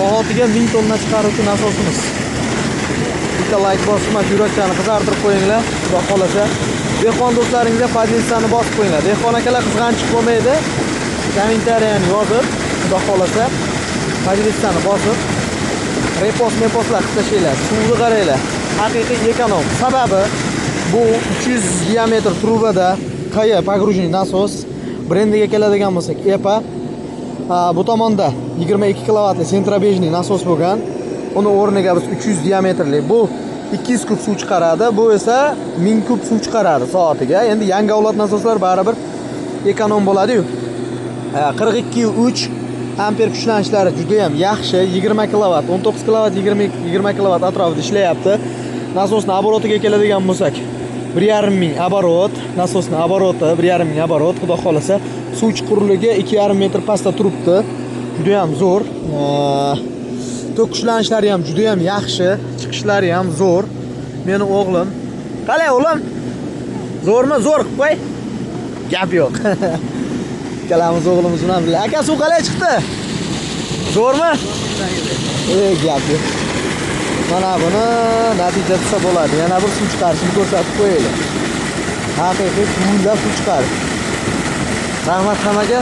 Soatiga 1000 tonna chiqaruvchi nasosimiz. Bitta like bosib, yurakchani qizartirib qo'yinglar. Xudo xolasa. Dehqon do'stlaringizga podlitsani bosib qo'yinglar. Dehqon akalar qizg'anchiq bo'lmaydi. Kommentariyani yozib, xudo xolasa podlitsani bosib, repost mepostlar qilib tashlanglar. Suvni qaranglar. Haqiqiy ekonom. Sababi bu 300 diametr trubada qaya погруженный nasos brendiga keladigan bo'lsak, EPA bu tomonda 22 kilovatli sentrobejniy nasos bo'lgan. Uni o'rniga biz 300 diametrli bu 200 kub suv chiqaradi, bu esa 1000 kub suv chiqaradi soatiga. Endi yangi avlod nasoslar baribir ekonom bo'ladi-yu. 42.3 amper kuchlanishlari juda ham yaxshi, 20 kilovat, 19 kilovat, 20 kilovat atrofida ishlayapti. Nasosning oborotiga keladigan bo'lsak, 1,5 ming oborot, nasosning oboroti 1,5 ming oborot, xudo xolasa. Suv chuqurligi 2,5 metr pastda turibdi. Juda ham zo'r. Tok kuchlanishlari ham juda ham yaxshi, chiqishlari ham zo'r. Meni o'g'lim. Qalay o'g'lim? Zo'rmi? Zo'r qilib qo'y. Gap yo'q. Ikkalamiz o'g'limiz bilan birga. Aka, suv qalay chiqdi? Zo'rmi? Gap yo'q. Mana buni natija desa bo'ladi. Yana bir suv chiqarishini ko'rsatib qo'yaylik. Haqiqiy suvlar suv chiqardi. Rahmat hammaga.